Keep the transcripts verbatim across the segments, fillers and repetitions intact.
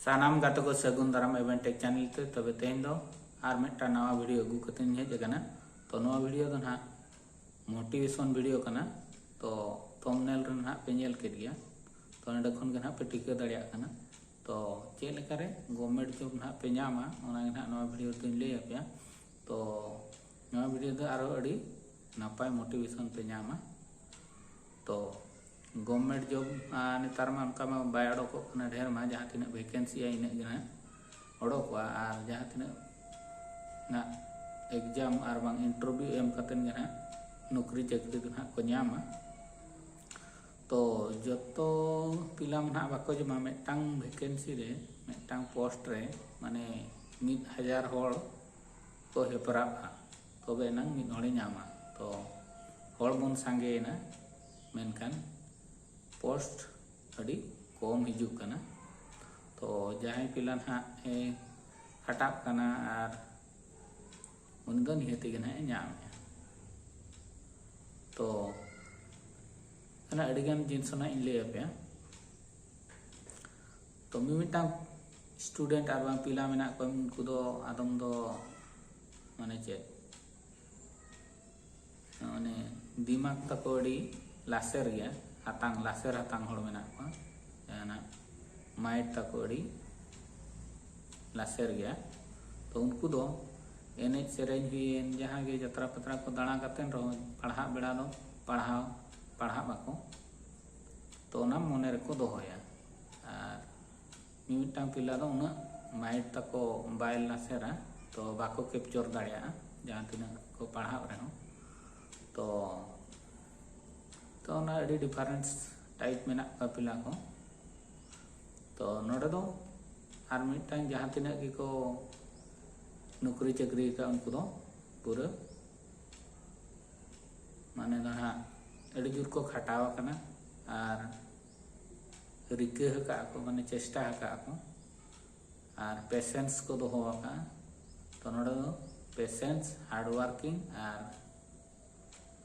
ᱥᱟᱱᱟᱢ ᱜᱟᱛᱮ ᱠᱚ ᱥᱟᱹᱜᱩᱱ ᱫᱟᱨᱟᱢ ᱮᱵᱷᱮᱱ ᱴᱮᱠ ᱪᱮᱱᱮᱞ ᱛᱮ᱾ ᱛᱚᱵᱮ ᱛᱮᱦᱮᱧ ᱫᱚ ᱟᱨ ᱢᱤᱫᱴᱟᱝ ᱱᱟᱣᱟ ᱵᱷᱤᱰᱤᱭᱳ ᱟᱹᱜᱩ ᱠᱟᱛᱮᱧ ᱦᱮᱡ ᱟᱠᱟᱱᱟ᱾ ᱛᱚ ᱱᱚᱣᱟ ᱵᱷᱤᱰᱤᱭᱳ ᱫᱚ ᱱᱟᱦᱟᱜ ᱢᱳᱴᱤᱵᱷᱮᱥᱚᱱ ᱵᱷᱤᱰᱤᱭᱳ ᱠᱟᱱᱟ᱾ ᱛᱚ ᱛᱷᱚᱢᱵᱽᱱᱮᱞ ᱨᱮ ᱱᱟᱦᱟᱜ ᱯᱮ ᱧᱮᱞ ᱠᱮᱫ ᱜᱮᱭᱟ᱾ ᱛᱚ ᱱᱚᱸᱰᱮ ᱠᱷᱚᱱ ᱜᱮ ᱱᱟᱦᱟᱜ ᱯᱮ ᱴᱷᱤᱠᱟᱹ ᱫᱟᱲᱮᱭᱟᱜ ᱠᱟᱱᱟ᱾ ᱛᱚ ᱪᱮᱫ ᱞᱮᱠᱟᱨᱮ ᱜᱚᱵᱷᱢᱮᱱᱴ ᱡᱚᱵ ᱱᱟᱦᱟᱜ ᱯᱮ ᱧᱟᱢᱟ, ᱚᱱᱟ ᱜᱮ ᱱᱟᱦᱟᱜ ᱱᱚᱣᱟ ᱵᱷᱤᱰᱤᱭᱳ ᱨᱮᱫᱚᱧ ᱞᱟᱹᱭ ᱟᱯᱮᱭᱟ᱾ ᱛᱚ ᱱᱚᱣᱟ ᱵᱷᱤᱰᱤᱭᱳ ᱫᱚ ᱟᱨᱚ ᱟᱹᱰᱤ ᱱᱟᱯᱟᱭ ᱢᱳᱴᱤᱵᱷᱮᱥᱚᱱ ᱯᱮ ᱧᱟᱢᱟ᱾ ᱛᱚ ᱜᱚᱵᱷᱢᱮᱱᱴ ᱡᱚᱵ ᱱᱮᱛᱟᱨ ᱢᱟ ᱚᱱᱠᱟ ᱢᱟ ᱵᱟᱭ ᱚᱰᱳᱠᱚᱜ ᱠᱟᱱᱟ ᱰᱷᱮᱨ ᱢᱟ, ᱡᱟᱦᱟᱸ ᱛᱤᱱᱟᱹᱜ ᱵᱷᱮᱠᱮᱱᱥᱤᱜᱼᱟ ᱤᱱᱟᱹᱜ ᱜᱮ ᱱᱟᱦᱟᱜ ᱚᱰᱳᱠᱚᱜᱼᱟ, ᱟᱨ ᱡᱟᱦᱟᱸ ᱛᱤᱱᱟᱹᱜ ᱱᱟᱜ ᱮᱠᱡᱟᱢ ᱟᱨ ᱵᱟᱝ ᱤᱱᱴᱟᱨᱵᱷᱤᱭᱩ ᱮᱢ ᱠᱟᱛᱮᱫ ᱜᱮ ᱱᱟᱦᱟᱜ ᱱᱚᱠᱨᱤ ᱪᱟᱹᱠᱨᱤ ᱫᱚ ᱱᱟᱦᱟᱜ ᱠᱚ ᱧᱟᱢᱟ᱾ ᱛᱚ ᱡᱚᱛᱚ ᱯᱤᱞᱟᱢ ᱱᱟᱦᱟᱜ ᱵᱟᱠᱚ ᱡᱚᱢᱟ, ᱢᱤᱫᱴᱟᱝ ᱵᱷᱮᱠᱮᱱᱥᱤ ᱨᱮ, ᱢᱤᱫᱴᱟᱝ ᱯᱳᱥᱴ ᱨᱮ ᱢᱟᱱᱮ ᱢᱤᱫ ᱦᱟᱡᱟᱨ ᱦᱚᱲ ᱠᱚ ᱦᱮᱯᱨᱟᱜᱼᱟ, ᱛᱚᱵᱮ ᱮᱱᱟᱝ ᱢᱤᱫ ᱦᱚᱲᱮ ᱧᱟᱢᱟ᱾ ᱛᱚ ᱦᱚᱲ ᱵᱚᱱ ᱥᱟᱸᱜᱮᱭᱮᱱᱟ, ᱢᱮᱱᱠᱷᱟᱱ ᱯᱳᱥᱴ ᱟᱹᱰᱤ ᱠᱚᱢ ᱦᱤᱡᱩᱜ ᱠᱟᱱᱟ᱾ ᱛᱚ ᱡᱟᱦᱟᱸᱭ ᱯᱤᱞᱟ ᱱᱟᱦᱟᱜ ᱮ ᱠᱷᱟᱴᱟᱜ ᱠᱟᱱᱟ ᱟᱨ ᱩᱱᱤ ᱫᱚ ᱱᱤᱦᱟᱹᱛ ᱜᱮ ᱱᱟᱦᱟᱜ ᱮ ᱧᱟᱢᱮᱜᱼᱟ᱾ ᱛᱚ ᱚᱱᱟ ᱟᱹᱰᱤᱜᱟᱱ ᱡᱤᱱᱤᱥ ᱱᱟᱦᱟᱜ ᱤᱧ ᱞᱟᱹᱭ ᱟᱯᱮᱭᱟ᱾ ᱛᱚ ᱢᱤᱢᱤᱫᱴᱟᱝ ᱥᱴᱩᱰᱮᱱᱴ ᱟᱨ ᱵᱟᱝ ᱯᱤᱞᱟ ᱢᱮᱱᱟᱜ ᱠᱚᱣᱟ, ᱩᱱᱠᱩ ᱫᱚ ᱟᱫᱚᱢ ᱫᱚ ᱢᱟᱱᱮ ᱪᱮᱫ, ᱢᱟᱱᱮ ᱫᱤᱢᱟᱜᱽ ᱛᱟᱠᱚ ᱟᱹᱰᱤ ᱞᱟᱥᱮᱨ ᱜᱮᱭᱟ, ᱦᱟᱛᱟᱝ, ᱞᱟᱥᱮᱨ ᱦᱟᱛᱟᱝ ᱦᱚᱲ ᱢᱮᱱᱟᱜ ᱠᱚᱣᱟ, ᱡᱟᱦᱟᱱᱟᱜ ᱢᱟᱭᱤᱱᱰ ᱛᱟᱠᱚ ᱟᱹᱰᱤ ᱞᱟᱥᱮᱨ ᱜᱮᱭᱟ᱾ ᱛᱚ ᱩᱱᱠᱩ ᱫᱚ ᱮᱱᱮᱡ ᱥᱮᱨᱮᱧ ᱦᱩᱭᱮᱱ, ᱡᱟᱦᱟᱸ ᱜᱮ ᱡᱟᱛᱨᱟ ᱯᱟᱛᱨᱟ ᱠᱚ ᱫᱟᱬᱟ ᱠᱟᱛᱮᱱ ᱨᱮᱦᱚᱸ ᱯᱟᱲᱦᱟᱜ ᱵᱮᱲᱟ ᱫᱚ ᱯᱟᱲᱦᱟᱣ, ᱯᱟᱲᱦᱟᱜ ᱟᱠᱚ᱾ ᱛᱚ ᱚᱱᱟ ᱢᱚᱱᱮ ᱨᱮᱠᱚ ᱫᱚᱦᱚᱭᱟ᱾ ᱟᱨ ᱢᱤᱢᱤᱫᱴᱟᱝ ᱯᱤᱞᱟ ᱫᱚ ᱩᱱᱟᱹᱜ ᱢᱟᱭᱤᱱᱰ ᱛᱟᱠᱚ ᱵᱟᱭ ᱞᱟᱥᱮᱨᱟ, ᱛᱚ ᱵᱟᱠᱚ ᱠᱮᱯᱪᱚᱨ ᱫᱟᱲᱮᱭᱟᱜᱼᱟ ᱡᱟᱦᱟᱸ ᱛᱤᱱᱟᱹᱜ ᱠᱚ ᱯᱟᱲᱦᱟᱜ ᱨᱮᱦᱚᱸ᱾ ᱛᱚ ᱛᱚ ᱚᱱᱟ ᱟᱹᱰᱤ ᱰᱤᱯᱷᱟᱨᱮᱱᱥ ᱴᱟᱭᱤᱯ ᱢᱮᱱᱟᱜ ᱠᱚᱣᱟ ᱯᱤᱞᱟ ᱠᱚ᱾ ᱛᱚ ᱱᱚᱰᱮ ᱫᱚ ᱟᱨ ᱢᱤᱫᱴᱟᱝ ᱡᱟᱦᱟᱸ ᱛᱤᱱᱟᱹᱜ ᱜᱮᱠᱚ ᱱᱚᱠᱨᱤ ᱪᱟᱹᱠᱨᱤ ᱟᱠᱟᱫ, ᱩᱱᱠᱩ ᱫᱚ ᱯᱩᱨᱟᱹ ᱢᱟᱱᱮ ᱫᱚ ᱱᱟᱦᱟᱜ ᱟᱹᱰᱤ ᱡᱳᱨ ᱠᱚ ᱠᱷᱟᱴᱟᱣ ᱟᱠᱟᱱᱟ ᱟᱨ ᱨᱤᱠᱟᱹ ᱟᱠᱟᱫ ᱠᱚ, ᱢᱟᱱᱮ ᱪᱮᱥᱴᱟ ᱟᱠᱟᱫ ᱠᱚ ᱟᱨ ᱯᱮᱥᱮᱱᱥ ᱠᱚ ᱫᱚᱦᱚ ᱟᱠᱟᱫᱼᱟ᱾ ᱛᱚ ᱱᱚᱰᱮ ᱫᱚ ᱯᱮᱥᱮᱱᱥ, ᱦᱟᱨᱰ ᱣᱟᱨᱠᱤᱝ ᱟᱨ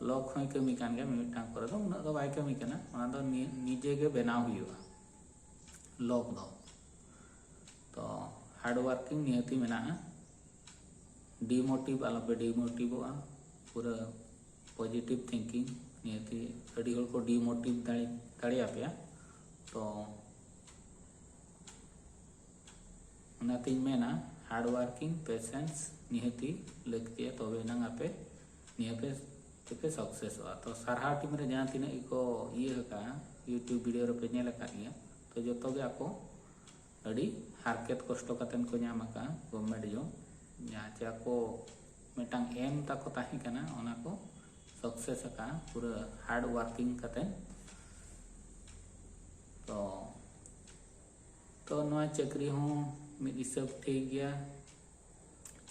ᱞᱚᱠ ᱦᱚᱸᱭ ᱠᱟᱹᱢᱤ ᱠᱟᱱ ᱜᱮᱭᱟ᱾ ᱢᱤᱢᱤᱫᱴᱟᱝ ᱠᱚᱨᱮ ᱫᱚ ᱩᱱᱟᱹᱜ ᱫᱚ ᱵᱟᱭ ᱠᱟᱹᱢᱤ ᱠᱟᱱᱟ, ᱚᱱᱟ ᱫᱚ ᱱᱤ-, ᱱᱤᱡᱮ ᱜᱮ ᱵᱮᱱᱟᱣ ᱦᱩᱭᱩᱜᱼᱟ ᱞᱚᱠ ᱫᱚ᱾ ᱛᱚ ᱦᱟᱨᱰ ᱣᱟᱨᱠᱤᱝ ᱱᱤᱦᱟᱹᱛᱤ ᱢᱮᱱᱟᱜᱼᱟ᱾ ᱰᱤᱢᱳᱴᱤᱵᱷ ᱟᱞᱚᱯᱮ ᱰᱤᱢᱳᱴᱤᱵᱷᱚᱜᱼᱟ, ᱯᱩᱨᱟᱹ ᱯᱚᱡᱤᱴᱤᱵᱷ ᱛᱷᱤᱝᱠᱤᱝ᱾ ᱱᱤᱦᱟᱹᱛᱤ ᱟᱹᱰᱤ ᱦᱚᱲ ᱠᱚ ᱰᱤᱢᱳᱴᱤᱵᱷ ᱫᱟᱲᱮ ᱫᱟᱲᱮᱭᱟᱯᱮᱭᱟ᱾ ᱛᱚ ᱚᱱᱟᱛᱤᱧ ᱢᱮᱱᱟ ᱦᱟᱨᱰ ᱣᱟᱨᱠᱤᱝ, ᱯᱮᱥᱮᱱᱥ ᱱᱤᱦᱟᱹᱛᱤ ᱞᱟᱹᱠᱛᱤᱭᱟ, ᱛᱚᱵᱮ ᱮᱱᱟᱝ ᱟᱯᱮ ᱱᱤᱭᱟᱹ ᱯᱮ ᱛᱮᱯᱮ ᱥᱟᱠᱥᱮᱥᱚᱜᱼᱟ᱾ ᱛᱚ ᱥᱟᱨᱦᱟᱣ ᱴᱤᱢ ᱨᱮ ᱡᱟᱦᱟᱸ ᱛᱤᱱᱟᱹᱜ ᱜᱮᱠᱚ ᱤᱭᱟᱹ ᱟᱠᱟᱫᱼᱟ, ᱭᱩᱴᱤᱭᱩᱵᱽ ᱵᱷᱤᱰᱤᱭᱳ ᱨᱮᱯᱮ ᱧᱮᱞ ᱟᱠᱟᱫ ᱜᱮᱭᱟ, ᱛᱚ ᱡᱚᱛᱚ ᱜᱮ ᱟᱠᱚ ᱟᱹᱰᱤ ᱦᱟᱨᱠᱮᱛ ᱠᱚᱥᱴᱚ ᱠᱟᱛᱮᱫ ᱠᱚ ᱧᱟᱢ ᱟᱠᱟᱫᱼᱟ ᱜᱚᱵᱷᱢᱮᱱᱴ ᱡᱚᱵ᱾ ᱡᱟᱦᱟᱸ ᱪᱮ ᱟᱠᱚ ᱢᱤᱫᱴᱟᱝ ᱮᱢ ᱛᱟᱠᱚ ᱛᱟᱦᱮᱸ ᱠᱟᱱᱟ, ᱚᱱᱟ ᱠᱚ ᱥᱟᱠᱥᱮᱥ ᱟᱠᱟᱫᱼᱟ ᱯᱩᱨᱟᱹ ᱦᱟᱨᱰ ᱣᱟᱨᱠᱤᱝ ᱠᱟᱛᱮᱫ᱾ ᱛᱚ ᱛᱚ ᱱᱚᱣᱟ ᱪᱟᱹᱠᱨᱤ ᱦᱚᱸ ᱢᱤᱫ ᱦᱤᱥᱟᱹᱵ ᱴᱷᱤᱠ ᱜᱮᱭᱟ᱾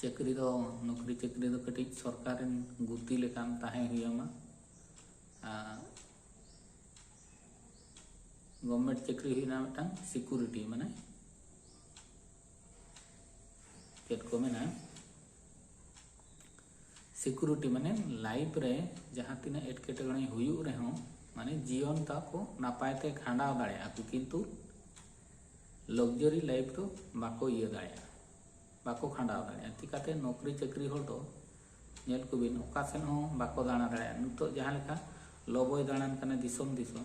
ᱪᱟᱹᱠᱨᱤ ᱫᱚ, ᱱᱚᱠᱨᱤ ᱪᱟᱹᱠᱨᱤ ᱫᱚ ᱠᱟᱹᱴᱤᱡ ᱥᱚᱨᱠᱟᱨ ᱨᱮᱱ ᱜᱩᱛᱤ ᱞᱮᱠᱟᱱ ᱛᱟᱦᱮᱸ ᱦᱩᱭ ᱟᱢᱟ᱾ ᱟᱨ ᱜᱚᱵᱷᱢᱮᱱᱴ ᱪᱟᱹᱠᱨᱤ ᱦᱩᱭᱱᱟ ᱢᱤᱫᱴᱟᱝ ᱥᱤᱠᱩᱨᱤᱴᱤ, ᱢᱟᱱᱮ ᱪᱮᱫ ᱠᱚ ᱢᱮᱱᱟ, ᱥᱤᱠᱩᱨᱤᱴᱤ ᱢᱟᱱᱮ ᱞᱟᱭᱤᱯᱷ ᱨᱮ ᱡᱟᱦᱟᱸ ᱛᱤᱱᱟᱹᱜ ᱮᱴᱠᱮᱴᱚᱬᱮ ᱦᱩᱭᱩᱜ ᱨᱮᱦᱚᱸ, ᱢᱟᱱᱮ ᱡᱤᱭᱚᱱ ᱛᱟᱠᱚ ᱱᱟᱯᱟᱭ ᱛᱮ ᱠᱷᱟᱸᱰᱟᱣ ᱫᱟᱲᱮᱭᱟᱜᱼᱟ ᱠᱚ, ᱠᱤᱱᱛᱩ ᱞᱚᱠᱡᱟᱨᱤ ᱞᱟᱭᱤᱯᱷ ᱫᱚ ᱵᱟᱠᱚ ᱤᱭᱟᱹ ᱫᱟᱲᱮᱭᱟᱜᱼᱟ, ᱵᱟᱠᱚ ᱠᱷᱟᱸᱰᱟᱣ ᱫᱟᱲᱮᱭᱟᱜᱼᱟ᱾ ᱪᱤᱠᱟᱹᱛᱮ? ᱱᱚᱠᱨᱤ ᱪᱟᱹᱠᱨᱤ ᱦᱚᱲ ᱫᱚ ᱧᱮᱞ ᱠᱚᱵᱤᱱ, ᱚᱠᱟ ᱥᱮᱫ ᱦᱚᱸ ᱵᱟᱠᱚ ᱫᱟᱬᱟ ᱫᱟᱲᱮᱭᱟᱜᱼᱟ᱾ ᱱᱤᱛᱚᱜ ᱡᱟᱦᱟᱸ ᱞᱮᱠᱟ ᱞᱚᱵᱚᱭ ᱫᱟᱬᱟᱱ ᱠᱟᱱᱟ ᱫᱤᱥᱚᱢ ᱫᱤᱥᱚᱢ,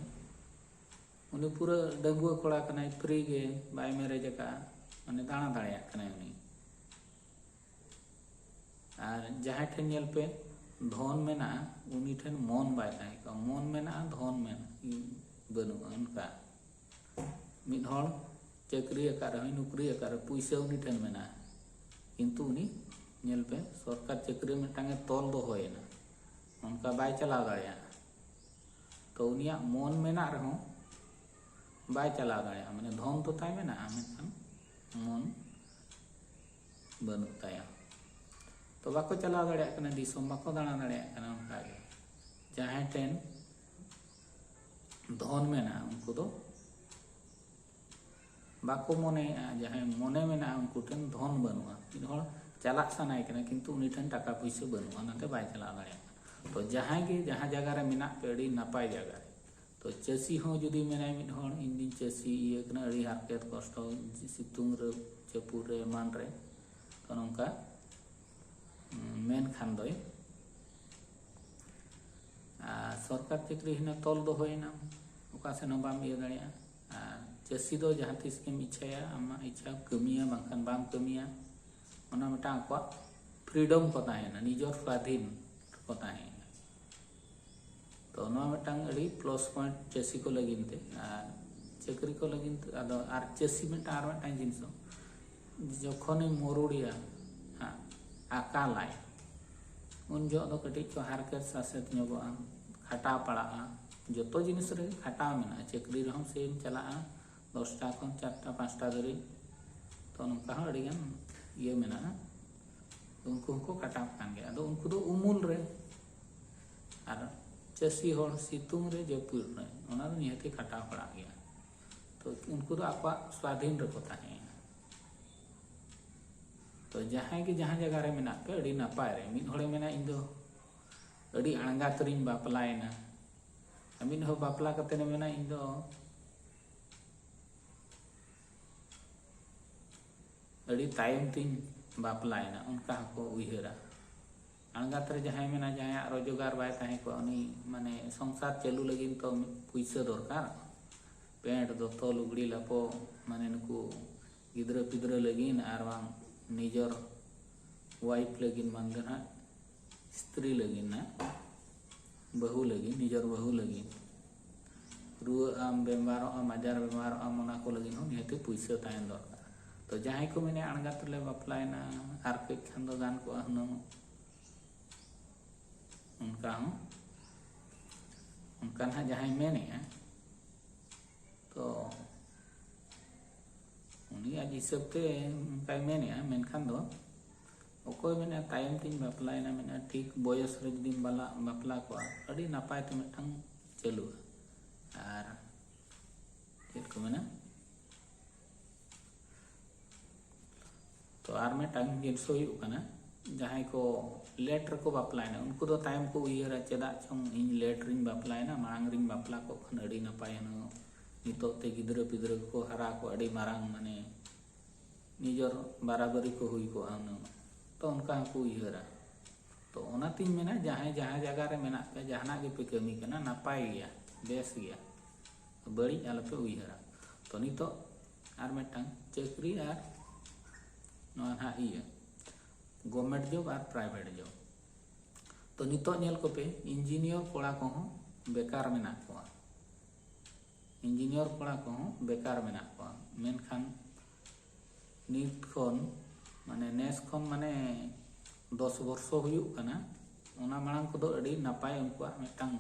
ᱩᱱᱤ ᱯᱩᱨᱟᱹ ᱰᱟᱺᱜᱩᱣᱟᱹ ᱠᱚᱲᱟ ᱠᱟᱱᱟᱭ, ᱯᱷᱨᱤ ᱜᱮ, ᱵᱟᱭ ᱢᱮᱨᱮᱡᱽ ᱟᱠᱟᱫᱼᱟ, ᱢᱟᱱᱮ ᱫᱟᱬᱟ ᱫᱟᱲᱮᱭᱟᱜ ᱠᱟᱱᱟᱭ ᱩᱱᱤ᱾ ᱟᱨ ᱡᱟᱦᱟᱸᱭ ᱴᱷᱮᱱ ᱧᱮᱞ ᱯᱮ ᱫᱷᱚᱱ ᱢᱮᱱᱟᱜᱼᱟ, ᱩᱱᱤ ᱴᱷᱮᱱ ᱢᱚᱱ ᱵᱟᱭ ᱛᱟᱦᱮᱸ ᱠᱚᱜᱼᱟ᱾ ᱢᱚᱱ ᱢᱮᱱᱟᱜᱼᱟ, ᱫᱷᱚᱱ ᱢᱮᱱᱟᱜᱼᱟ, ᱵᱟᱹᱱᱩᱜᱼᱟ᱾ ᱚᱱᱠᱟ ᱢᱤᱫ ᱦᱚᱲ ᱪᱟᱹᱠᱨᱤ ᱟᱠᱟᱫ ᱨᱮᱦᱚᱸᱭ, ᱱᱚᱠᱨᱤ ᱟᱠᱟᱫ ᱨᱮᱦᱚᱸ, ᱯᱩᱭᱥᱟᱹ ᱩᱱᱤ ᱴᱷᱮᱱ ᱢᱮᱱᱟᱜᱼᱟ, ᱠᱤᱱᱛᱩ ᱩᱱᱤ ᱧᱮᱞ ᱯᱮ ᱥᱚᱨᱠᱟᱨ ᱪᱟᱹᱠᱨᱤ ᱢᱤᱫᱴᱟᱝ ᱮ ᱛᱚᱞ ᱫᱚᱦᱚᱭᱮᱱᱟ, ᱚᱱᱠᱟ ᱵᱟᱭ ᱪᱟᱞᱟᱣ ᱫᱟᱲᱮᱭᱟᱜᱼᱟ᱾ ᱛᱚ ᱩᱱᱤᱭᱟᱜ ᱢᱚᱱ ᱢᱮᱱᱟᱜ ᱨᱮᱦᱚᱸ ᱵᱟᱭ ᱪᱟᱞᱟᱣ ᱫᱟᱲᱮᱭᱟᱜᱼᱟ᱾ ᱢᱟᱱᱮ ᱫᱷᱚᱱ ᱫᱚ ᱛᱟᱭ ᱢᱮᱱᱟᱜᱼᱟ, ᱢᱮᱱᱠᱷᱟᱱ ᱢᱚᱱ ᱵᱟᱹᱱᱩᱜ ᱛᱟᱭᱟ᱾ ᱛᱚ ᱵᱟᱠᱚ ᱪᱟᱞᱟᱣ ᱫᱟᱲᱮᱭᱟᱜ ᱠᱟᱱᱟ, ᱫᱤᱥᱚᱢ ᱵᱟᱠᱚ ᱫᱟᱬᱟ ᱫᱟᱲᱮᱭᱟᱜ ᱠᱟᱱᱟ᱾ ᱚᱱᱠᱟᱜᱮ ᱡᱟᱦᱟᱸᱭ ᱴᱷᱮᱱ ᱫᱷᱚᱱ ᱢᱮᱱᱟᱜᱼᱟ, ᱩᱱᱠᱩ ᱫᱚ ᱵᱟᱠᱚ ᱢᱚᱱᱮᱭᱮᱜᱼᱟ᱾ ᱡᱟᱦᱟᱸᱭ ᱢᱚᱱᱮ ᱢᱮᱱᱟᱜᱼᱟ, ᱩᱱᱠᱩ ᱴᱷᱮᱱ ᱫᱷᱚᱱ ᱵᱟᱹᱱᱩᱜᱼᱟ᱾ ᱢᱤᱫ ᱦᱚᱲ ᱪᱟᱞᱟᱜ ᱥᱟᱱᱟᱭᱮ ᱠᱟᱱᱟ, ᱠᱤᱱᱛᱩ ᱩᱱᱤ ᱴᱷᱮᱱ ᱴᱟᱠᱟ ᱯᱩᱭᱥᱟᱹ ᱵᱟᱹᱱᱩᱜᱼᱟ, ᱚᱱᱟᱛᱮ ᱵᱟᱭ ᱪᱟᱞᱟᱣ ᱫᱟᱲᱮᱭᱟᱜ ᱠᱟᱱᱟ᱾ ᱛᱚ ᱡᱟᱦᱟᱸᱭ ᱜᱮ ᱡᱟᱦᱟᱸ ᱡᱟᱭᱜᱟ ᱨᱮ ᱢᱮᱱᱟᱜ ᱯᱮ, ᱟᱹᱰᱤ ᱱᱟᱯᱟᱭ ᱡᱟᱭᱜᱟ ᱨᱮ, ᱛᱚ ᱛᱚ ᱪᱟᱹᱥᱤ ᱦᱚᱸ ᱡᱩᱫᱤ ᱢᱮᱱᱟᱭ ᱢᱤᱫ ᱦᱚᱲ, "ᱤᱧ ᱫᱩᱧ ᱪᱟᱹᱥᱤ ᱤᱭᱟᱹ ᱠᱟᱱᱟ, ᱟᱹᱰᱤ ᱦᱟᱨᱠᱮᱛ ᱠᱚᱥᱴᱚ, ᱥᱤᱛᱩᱝ ᱨᱮ, ᱡᱟᱹᱯᱩᱫ ᱨᱮ, ᱮᱢᱟᱱ ᱨᱮ", ᱛᱚ ᱱᱚᱝᱠᱟ, ᱩᱸ, ᱢᱮᱱ ᱠᱷᱟᱱ ᱫᱚᱭ, ᱟᱨ ᱥᱚᱨᱠᱟᱨ ᱪᱟᱹᱠᱨᱤ ᱦᱤᱱᱟᱹ ᱛᱚᱞ ᱫᱚᱦᱚᱭᱮᱱᱟᱢ, ᱚᱠᱟ ᱥᱮᱱ ᱦᱚᱸ ᱵᱟᱢ ᱤᱭᱟᱹ ᱫᱟᱲᱮᱭᱟᱜᱼᱟ᱾ ᱟᱨ ᱪᱟᱹᱥᱤ ᱫᱚ ᱡᱟᱦᱟᱸ ᱛᱤᱥ ᱜᱮᱢ ᱤᱪᱪᱷᱟᱭᱟ, ᱟᱢᱟᱜ ᱤᱪᱪᱷᱟ ᱠᱟᱹᱢᱤᱭᱟ ᱵᱟᱝᱠᱷᱟᱱ ᱵᱟᱢ ᱠᱟᱹᱢᱤᱭᱟ, ᱚᱱᱟ ᱢᱤᱫᱴᱟᱝ ᱟᱠᱚᱣᱟᱜ ᱯᱷᱨᱤᱰᱚᱢ ᱠᱚ ᱛᱟᱦᱮᱱᱟ, ᱱᱤᱡᱚᱨ ᱥᱣᱟᱫᱷᱤᱱ ᱠᱚ ᱛᱟᱦᱮᱱᱟ᱾ ᱛᱚ ᱱᱚᱣᱟ ᱢᱤᱫᱴᱟᱝ ᱟᱹᱰᱤ ᱯᱞᱟᱥ ᱯᱚᱭᱮᱱᱴ ᱪᱟᱹᱥᱤ ᱠᱚ ᱞᱟᱹᱜᱤᱫ ᱛᱮ᱾ ᱟᱨ ᱪᱟᱹᱠᱨᱤ ᱠᱚ ᱞᱟᱹᱜᱤᱫ ᱛᱮ, ᱟᱫᱚ ᱟᱨ ᱪᱟᱹᱥᱤ ᱢᱤᱫᱴᱟᱝ, ᱟᱨ ᱢᱤᱫᱴᱟᱝ ᱡᱤᱱᱤᱥ ᱫᱚ, ᱡᱚᱠᱷᱚᱱᱮ ᱢᱩᱨᱩᱲᱤᱭᱟ, ᱦᱟᱸᱜ, ᱟᱠᱟᱞᱟᱭ, ᱩᱱ ᱡᱚᱦᱚᱜ ᱫᱚ ᱠᱟᱹᱴᱤᱡ ᱠᱚ ᱦᱟᱨᱠᱮᱛ ᱥᱟᱥᱮᱛ ᱧᱚᱜᱚᱜᱼᱟ, ᱠᱷᱟᱴᱟᱣ ᱯᱟᱲᱟᱜᱼᱟ᱾ ᱡᱚᱛᱚ ᱡᱤᱱᱤᱥ ᱨᱮᱜᱮ ᱠᱷᱟᱴᱟᱣ ᱢᱮᱱᱟᱜᱼᱟ᱾ ᱪᱟᱹᱠᱨᱤ ᱨᱮᱦᱚᱸ ᱥᱮᱢ ᱪᱟᱞᱟᱜᱼᱟ ᱫᱚᱥᱴᱟ ᱠᱷᱚᱱ ᱪᱟᱨᱴᱟ ᱯᱟᱸᱪᱴᱟ ᱫᱷᱟᱹᱨᱤᱡ, ᱛᱚ ᱱᱚᱝᱠᱟ ᱦᱚᱸ ᱟᱹᱰᱤᱜᱟᱱ ᱤᱭᱟᱹ ᱢᱮᱱᱟᱜᱼᱟ᱾ ᱩᱱᱠᱩ ᱦᱚᱸᱠᱚ ᱠᱷᱟᱴᱟᱜ ᱠᱟᱱ ᱜᱮᱭᱟ᱾ ᱟᱫᱚ ᱩᱱᱠᱩ ᱫᱚ ᱩᱢᱩᱞ ᱨᱮ, ᱟᱨ ᱪᱟᱹᱥᱤ ᱦᱚᱲ ᱥᱤᱛᱩᱝ ᱨᱮ, ᱡᱟᱹᱯᱩᱫ ᱨᱮ, ᱚᱱᱟ ᱫᱚ ᱱᱤᱦᱟᱹᱛᱤ ᱠᱷᱟᱴᱟᱣ ᱯᱟᱲᱟᱜ ᱜᱮᱭᱟ᱾ ᱛᱚ ᱩᱱᱠᱩ ᱫᱚ ᱟᱠᱚᱣᱟᱜ ᱥᱣᱟᱫᱷᱤᱱ ᱨᱮᱠᱚ ᱛᱟᱦᱮᱸᱭᱮᱱᱟ᱾ ᱛᱚ ᱡᱟᱦᱟᱸᱭ ᱜᱮ ᱡᱟᱦᱟᱸ ᱡᱟᱭᱜᱟ ᱨᱮ ᱢᱮᱱᱟᱜ ᱯᱮ, ᱟᱹᱰᱤ ᱱᱟᱯᱟᱭ ᱨᱮ, ᱢᱤᱫ ᱦᱚᱲᱮ ᱢᱮᱱᱟ, "ᱤᱧ ᱫᱚ ᱟᱹᱰᱤ ᱟᱬᱜᱟᱛ ᱨᱤᱧ ᱵᱟᱯᱞᱟᱭᱮᱱᱟ", ᱟᱨ ᱢᱤᱫ ᱦᱚᱲ ᱵᱟᱯᱞᱟ ᱠᱟᱛᱮ ᱮ ᱢᱮᱱᱟ, "ᱤᱧ ᱫᱚ ᱟᱹᱰᱤ ᱛᱟᱭᱚᱢ ᱛᱤᱧ ᱵᱟᱯᱞᱟᱭᱮᱱᱟ", ᱚᱱᱠᱟ ᱦᱚᱸᱠᱚ ᱩᱭᱦᱟᱹᱨᱟ᱾ ᱟᱬᱜᱟᱛ ᱨᱮ ᱡᱟᱦᱟᱸᱭ ᱢᱮᱱᱟ, ᱡᱟᱦᱟᱸᱭᱟᱜ ᱨᱳᱡᱽᱜᱟᱨ ᱵᱟᱭ ᱛᱟᱦᱮᱸ ᱠᱚᱜᱼᱟ, ᱩᱱᱤ ᱢᱟᱱᱮ ᱥᱚᱝᱥᱟᱨ ᱪᱟᱹᱞᱩ ᱞᱟᱹᱜᱤᱫ ᱛᱚ ᱯᱩᱭᱥᱟᱹ ᱫᱚᱨᱠᱟᱨ, ᱯᱮᱱᱴ, ᱫᱚᱛᱚ, ᱞᱩᱜᱽᱲᱤ ᱞᱟᱯᱚ, ᱢᱟᱱᱮ ᱱᱩᱠᱩ ᱜᱤᱫᱽᱨᱟᱹ ᱯᱤᱫᱽᱨᱟᱹ ᱞᱟᱹᱜᱤᱫ ᱟᱨ ᱵᱟᱝ ᱱᱤᱡᱚᱨ ᱣᱟᱭᱤᱯ ᱞᱟᱹᱜᱤᱫ, ᱢᱟᱱ ᱫᱚ ᱱᱟᱦᱟᱜ ᱥᱛᱨᱤ ᱞᱟᱹᱜᱤᱫ ᱱᱟᱦᱟᱜ, ᱵᱟᱹᱦᱩ ᱞᱟᱹᱜᱤᱫ, ᱱᱤᱡᱚᱨ ᱵᱟᱹᱦᱩ ᱞᱟᱹᱜᱤᱫ, ᱨᱩᱣᱟᱹᱜ ᱟᱢ, ᱵᱮᱢᱟᱨᱚᱜ ᱟᱢ, ᱟᱡᱟᱨ ᱵᱮᱢᱟᱨᱚᱜ ᱟᱢ, ᱚᱱᱟ ᱠᱚ ᱞᱟᱹᱜᱤᱫ ᱦᱚᱸ ᱱᱤᱦᱟᱹᱛᱤ ᱯᱩᱭᱥᱟᱹ ᱛᱟᱦᱮᱱ ᱫᱚᱨᱠᱟᱨ᱾ ᱛᱚ ᱡᱟᱦᱟᱸᱭ ᱠᱚ ᱢᱮᱱᱟ, "ᱟᱬᱜᱟᱛ ᱨᱮᱞᱮ ᱵᱟᱯᱞᱟᱭᱮᱱᱟ, ᱟᱨ ᱠᱟᱹᱡ ᱠᱷᱟᱱ ᱫᱚ ᱜᱟᱱ ᱠᱚᱜᱼᱟ ᱦᱩᱱᱟᱹᱝ", ᱚᱱᱠᱟ ᱦᱚᱸ, ᱚᱱᱠᱟ ᱱᱟᱦᱟᱜ ᱡᱟᱦᱟᱸᱭ ᱢᱮᱱᱮᱜᱼᱟ, ᱛᱚ ᱩᱱᱤ ᱟᱡ ᱦᱤᱥᱟᱹᱵ ᱛᱮ ᱚᱱᱠᱟᱭ ᱢᱮᱱᱮᱜᱼᱟ᱾ ᱢᱮᱱᱠᱷᱟᱱ ᱫᱚ ᱚᱠᱚᱭ ᱢᱮᱱᱟ, "ᱛᱟᱭᱚᱢ ᱛᱤᱧ ᱵᱟᱯᱞᱟᱭᱮᱱᱟ", ᱢᱮᱱᱟ, ᱴᱷᱤᱠ ᱵᱚᱭᱚᱥ ᱨᱮ ᱡᱩᱫᱤᱢ ᱵᱟᱞᱟ-, ᱵᱟᱯᱞᱟ ᱠᱚᱜᱼᱟ, ᱟᱹᱰᱤ ᱱᱟᱯᱟᱭ ᱛᱮ ᱢᱤᱫᱴᱟᱝ ᱪᱟᱹᱞᱩᱜᱼᱟ᱾ ᱟᱨ ᱪᱮᱫ ᱠᱚ ᱢᱮᱱᱟ, ᱛᱚ ᱟᱨ ᱢᱤᱫᱴᱟᱝ ᱡᱤᱱᱤᱥ ᱦᱩᱭᱩᱜ ᱠᱟᱱᱟ, ᱡᱟᱦᱟᱸᱭ ᱠᱚ ᱞᱮᱴ ᱨᱮᱠᱚ ᱵᱟᱯᱞᱟᱭᱮᱱᱟ, ᱩᱱᱠᱩ ᱫᱚ ᱛᱟᱭᱚᱢ ᱠᱚ ᱩᱭᱦᱟᱹᱨᱟ, ᱪᱮᱫᱟᱜ ᱪᱚᱝ ᱤᱧ ᱞᱮᱴ ᱨᱤᱧ ᱵᱟᱯᱞᱟᱭᱮᱱᱟ, ᱢᱟᱲᱟᱝ ᱨᱤᱧ ᱵᱟᱯᱞᱟ ᱠᱚᱜ ᱠᱷᱟᱱ ᱟᱹᱰᱤ ᱱᱟᱯᱟᱭ ᱦᱩᱱᱟᱹᱝ, ᱱᱤᱛᱚᱜ ᱛᱮ ᱜᱤᱫᱽᱨᱟᱹ ᱯᱤᱫᱽᱨᱟᱹ ᱠᱚ ᱦᱟᱨᱟ ᱠᱚ, ᱟᱹᱰᱤ ᱢᱟᱨᱟᱝ ᱢᱟᱱᱮ ᱱᱤᱡᱚᱨ ᱵᱟᱨᱟᱵᱟᱨᱤ ᱠᱚ ᱦᱩᱭ ᱠᱚᱜᱼᱟ ᱦᱩᱱᱟᱹᱝ, ᱛᱚ ᱚᱱᱠᱟ ᱦᱚᱸᱠᱚ ᱩᱭᱦᱟᱹᱨᱟ᱾ ᱛᱚ ᱚᱱᱟᱛᱤᱧ ᱢᱮᱱᱟ, ᱡᱟᱦᱟᱸᱭ ᱡᱟᱦᱟᱸ ᱡᱟᱭᱜᱟ ᱨᱮ ᱢᱮᱱᱟᱜ ᱯᱮ, ᱡᱟᱦᱟᱱᱟᱜ ᱜᱮᱯᱮ ᱠᱟᱹᱢᱤ ᱠᱟᱱᱟ, ᱱᱟᱯᱟᱭ ᱜᱮᱭᱟ, ᱵᱮᱥ ᱜᱮᱭᱟ, ᱵᱟᱹᱲᱤᱡ ᱟᱞᱚᱯᱮ ᱩᱭᱦᱟᱹᱨᱟ᱾ ᱛᱚ ᱱᱤᱛᱚᱜ ᱟᱨ ᱢᱤᱫᱴᱟᱝ ᱪᱟᱹᱠᱨᱤ ᱟᱨ ᱱᱚᱣᱟ ᱱᱟᱦᱟᱜ ᱤᱭᱟᱹ ᱜᱚᱵᱷᱚᱨᱱᱢᱮᱱᱴ ᱡᱚᱵ ᱟᱨ ᱯᱨᱟᱭᱵᱷᱮᱴ ᱡᱚᱵ᱾ ᱛᱚ ᱱᱤᱛᱚᱜ ᱧᱮᱞ ᱠᱚᱯᱮ, ᱤᱧᱡᱤᱱᱤᱭᱟᱨ ᱠᱚᱲᱟ ᱠᱚᱦᱚᱸ ᱵᱮᱠᱟᱨ ᱢᱮᱱᱟᱜ ᱠᱚᱣᱟ, ᱤᱧᱡᱤᱱᱤᱭᱟᱨ ᱠᱚᱲᱟ ᱠᱚᱦᱚᱸ ᱵᱮᱠᱟᱨ ᱢᱮᱱᱟᱜ ᱠᱚᱣᱟ᱾ ᱢᱮᱱᱠᱷᱟᱱ ᱱᱤᱛ ᱠᱷᱚᱱ ᱢᱟᱱᱮ ᱱᱮᱥ ᱠᱷᱚᱱ ᱢᱟᱱᱮ ᱫᱚᱥ ᱵᱚᱨᱥᱚ ᱦᱩᱭᱩᱜ ᱠᱟᱱᱟ, ᱚᱱᱟ ᱢᱟᱲᱟᱝ ᱠᱚᱫᱚ ᱟᱹᱰᱤ ᱱᱟᱯᱟᱭ ᱩᱱᱠᱩᱣᱟᱜ ᱢᱤᱫᱴᱟᱝ